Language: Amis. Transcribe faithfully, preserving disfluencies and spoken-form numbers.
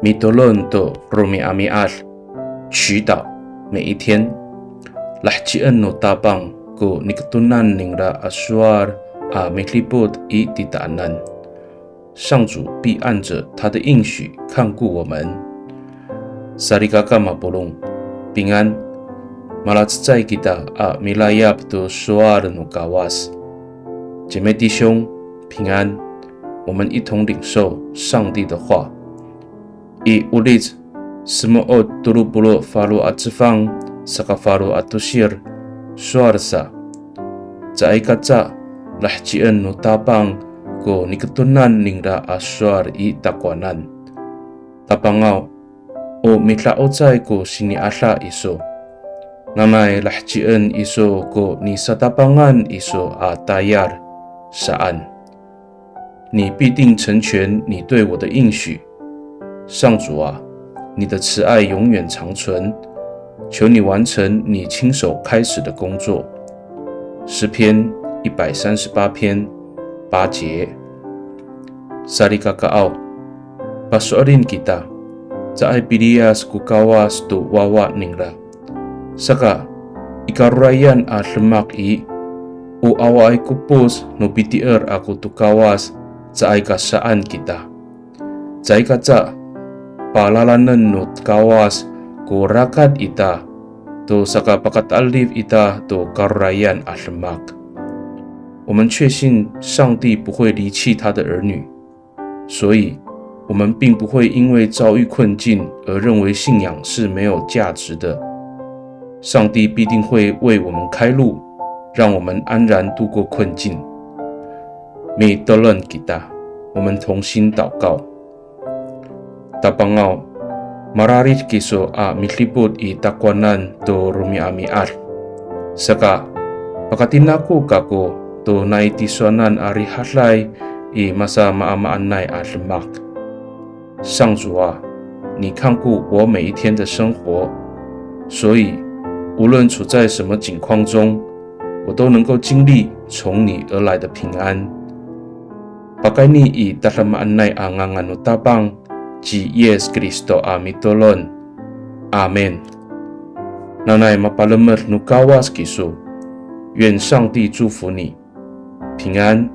Mitolon to romi'ami'ad, 祈祷每一天。Lahecien no Tapang ko niketonan ningra a sowal a midipot i titaanan. 上主必按着他的应许看顾我们。Salikaka mapolong, 平安。Malacecay kita a milayap to sowal no Kawas. 姐妹弟兄，平安。我们一同领受上帝的话。I Olic semo'ot tolo polo' falo a cefang saka falo a tosir, sowal sa. Caay kaca lahecien no Tapang ko niketonan ningra a sowal i takowanan. Tapangaw, o mida'ocay ko sini'ada iso. Nanay lahecien iso ko nisatapangan iso a tayal, saan. 你必定成全你对我的应许。上主啊，你的慈爱永远长存，求你完成你亲手开始的工作。诗篇一百三十八篇八节。Salikakaaw, paso'elin kita, caay piliyas ko Kawas to wawa ningra. Saka, i karorayan a demak i, o awaay ko epoc no pitier ako to Kawas, caay ka saan kita. Caay kaca palalanen no Kawas ko rakat ita, to sakapakata'elif ita to karorayan a demak. 我们确信上帝不会离弃他的儿女，所以我们并不会因为遭遇困境而认为信仰是没有价值的。上帝必定会为我们开路，让我们安然度过困境。Mitolon kita, 我们同心祷告。Tapangaw, mararid kiso a midipot i takowanan to romi'ami'ad. Saka, pakatinako kako to nai tisowanan a rihaday i masamaamaanay a demak. 上主啊，你看顾我每一天的生活，所以无论处在什么境况中，我都能够经历从你而来的平安。Pakayni i tadamaanay a ngangan no Tapang, ci Yis Kristo a mitolon. Amin. Nanay mapalemed no Kawas kiso. 愿上帝祝福你，平安。